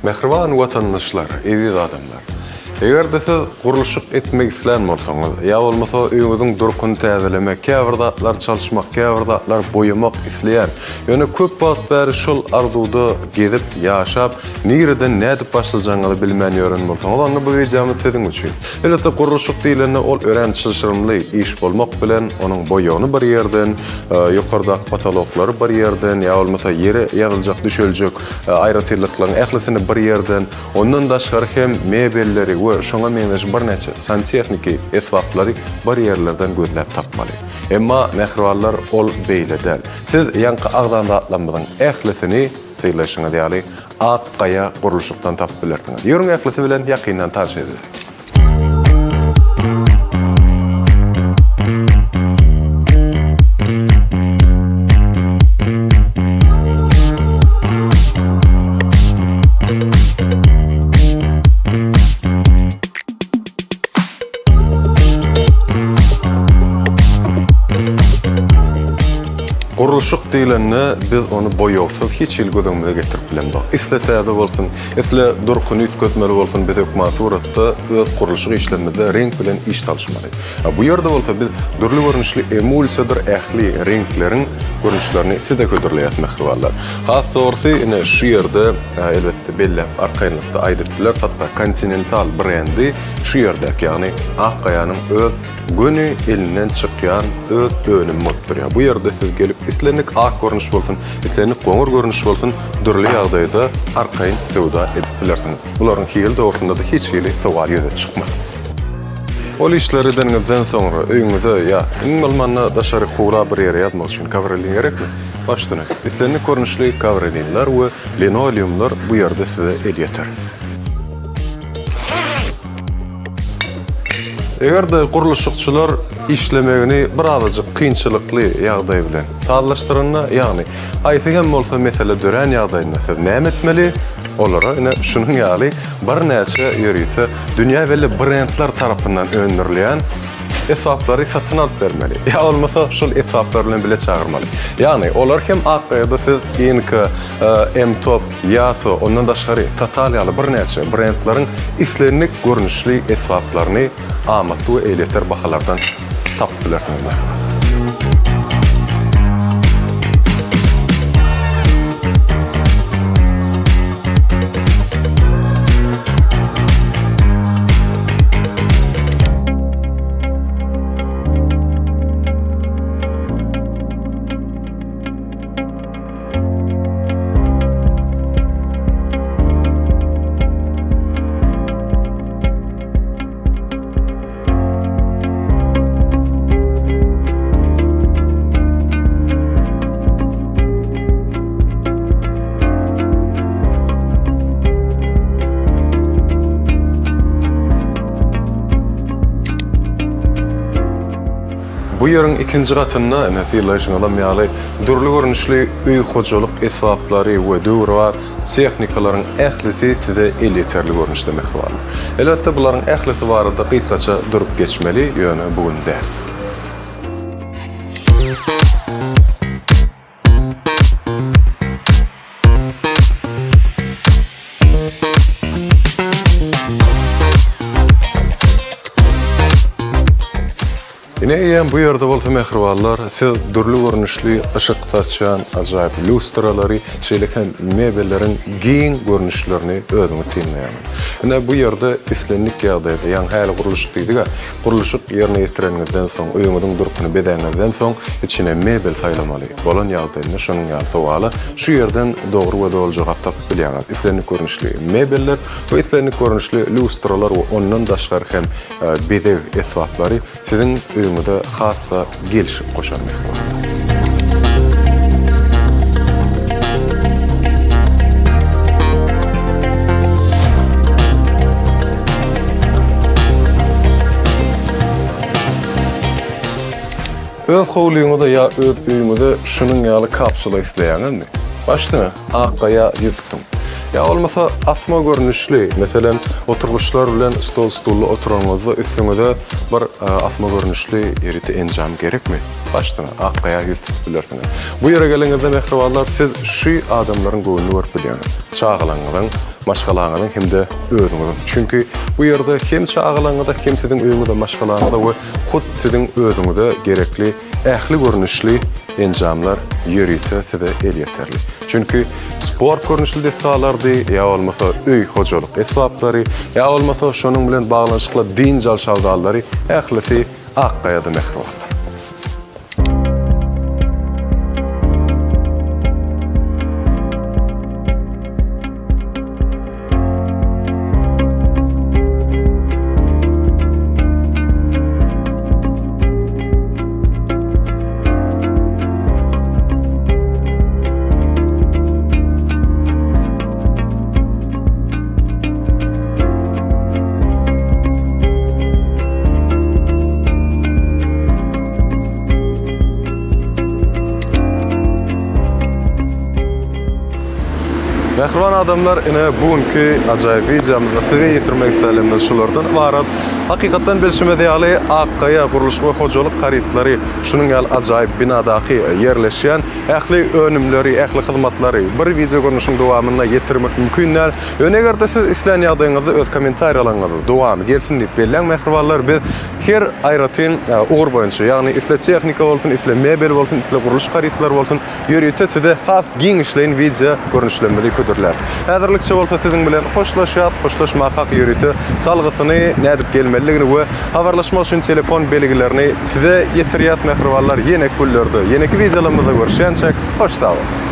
Mähriban watandaşlar, eziz adamlar! Eger-de siz gurluşyk etmek islän bolsaňyz, ýa bolmasa öýüňiziň durkuny täzelemek, käbir zatlary çalyşmak, käbir zatlary boýamak isleýän, ýöne köp wagt bäri şol arzuwda gezip, ýaşap, nireden nädip başlajagyňyzy bilmän ýören bolsaňyz, onda bu wideomyz siziň üçin. Elbetde, gurluşyk diýlende ol örän çylşyrymly iş bolmak bilen, onuň boýagyny bir ýerden, ýokardaky potoloklary bir ýerden, ýa bolmasa ýere ýazyljak, düşeljek aýratynlyklaryň ählisini bir ýerden, ondan daşgary hem mebelleri we şoňa meňzeş birnäçe santehniki esbaplary bir ýerlerden gözläp tapmaly. Emma, mähribanlar, ol beýle däl. Siz ýaňky agzan zatlarymyzyň ählisini, synlaýşyňyz ýaly, Ak gaýa gurluşykdan tapyp bilersiňiz. Ýörüň ählisi bilen ýakyndan tanyş edeli. Gurluşyk diýlende biz ony boýagsyz hiç hili göz öňümize getirip bilemzok. Isle täze bolsun, isle durkuny üýtgetmeli bolsun biz hökman suratda öz gurluşyk işlerimizde reňk bilen iş salyşmaly. Bu ýerde bolsa biz dürli görnüşli emulsiýadyr ähli reňkleriň görnüşlerini size hödürleýäs mähribanlar. Has dogrusy ine şu ýerde elbetde belläp arkaýynlykda aýdyp bileris hatda Continental brendi şu ýerdäki ýagny Ak gaýanyň öz göni elinden çykýan öz önümi bolup durýar. Bu ýerde siz gelip islendik ak görnüş bolsun, islendik goňur görnüş bolsun dürli ýagdaýda arkaýyn söwda edip bilersiňiz. Bularyň hili dogrusynda-da hiç hili sowal ýüze çykmaz. Ol işleri edeniňizden soňra öýüňize ýa iň bolmanda daşary howla bir ýere ýazmak üçin kowrolin gerekmi? Baş üstüne. Islendik görnüşli kowrolinler we linoleumlar bu ýerde size elýeter. Eger-de gurluşykçylar işlemegini birazajyk kynçylykly ýagdaý bilen sazlaşdyranda, ýagny haýsy hem bolsa mesele dörän ýagdaýynda siz näme etmeli? Olara ine şunuň ýaly birnäçe ýörite dünýä belli brendler tarapyndan öndürilýän esbaplary satyn alyp bermeli. Ýa bolmasa şol esbaplar bilen bile çagyrmaly. Ýagny olar hem ak gaýada siz Inka, M-Top, Ýato, ondan daşgary Total ýaly birnäçe brendleriň islendik görnüşli esbaplaryny amatly we elýeter bahalardan tapyp bilersiňiz mähriban. Bu ýeriň ikinji gatynda, ine, synlaýşyňyzam ýaly, dürli görnüşli öý hojalyk esbaplary we döwrebap tehnikalaryň ählisi size elýeterli görnüşde mähribanlar. Elbetde, bularyň ählisi barada gysgaça durup geçmeli, ýöne bu gün däl. Ine eýýäm bu ýerde bolsa mähribanlar, siz dürli görnüşli yşyk saçýan ajaýyp lýustralary, şeýle hem mebelleriň giň görnüşlerini özüňiz synlaýaňyz. Ine bu ýerde islendik ýagdaýda, ýaňy häli gurluşyk diýdik-ä, gurluşyk ýerine ýetireniňizden soň, öýüňiziň durkuny bezäňizden soň içine mebel saýlamaly bolan ýagdaýynda şonuň ýaly sowala şu ýerden dogry we doly jogap tapyp bilýäňiz. Islendik görnüşli mebeller we islendik görnüşli lýustralar we ondan daşgary hem bezeg esbaplary siziň öýüňize has-da gelşik goşar mähribanlar. Öz howlyňyza ýa öz öýüňize şunuň ýaly kapsula isleýäňizmi? Baş üstüne, Ak gaýa ýüz tutuň. Ýa bolmasa asma görnüşli, meselem, oturgyçlar bilen stol-stulda oturanyňyzda üstüňize bir asma görnüşli ýörite enjam gerekmi? Başdan Ak Gaýa ýüz tutup bilersiňiz. Bu ýere geleniňizde mähribanlar siz şu adamlaryň göwnüni görüp bilýäňiz. Çagalaryňyzyň, maşgalaňyzyň hem-de özüňiziň. Çünki bu ýerde hem çagalaryňyza, hem siziň öýüňize, maşgalaňyza we hut siziň özüňize gerekli ähli görnüşli enjamlar ýörite size elýeterli. Çünki sport görnüşli desgalardy, ýa bolmasa öý hojalyk esbaplary, ýa bolmasa şonuň bilen baglanyşykly dynç alyş abzallary ählisi Akgaýada mähribanlar. Mähriban adamlar, ine bu günki ajaýyp wideomyzda size ýetirmek isleýänlerimiz şulardan ybarat. Hakykatdan bilşimiz ýaly, Akgaýa gurluşyk we hojalyk harytlary şunuň ýaly ajaýyp binadaky ýerleşýän ähli önümleri, ähli hyzmatlary bir wideo görnüşiň dowamynda ýetirmek mümkin däl. Ýöne eger-de siz islän ýagdaýyňyzda öz kommentariýalaryňyzy dowamy gelsin diýip belläň mähribanlar, biz her aýratyn ugur boýunça, ýagny isle tehnika bolsun, isle mebel bolsun, isle gurluşyk harytlary bolsun, ýörite size has giňişleýin wideo görnüşlerimizi hödürläris. Häzirlikçe bolsa siziň bilen hoşlaşýas, hoşlaşmakak ýörite salgysyny, nädip gelmelidigini we habarlaşmak üçin telefon belgilerini size ýetirýäs mähribanlar, ýeneki günlerde, ýeneki wideolarymyzda görüşýänçäk, hoş sag boluň!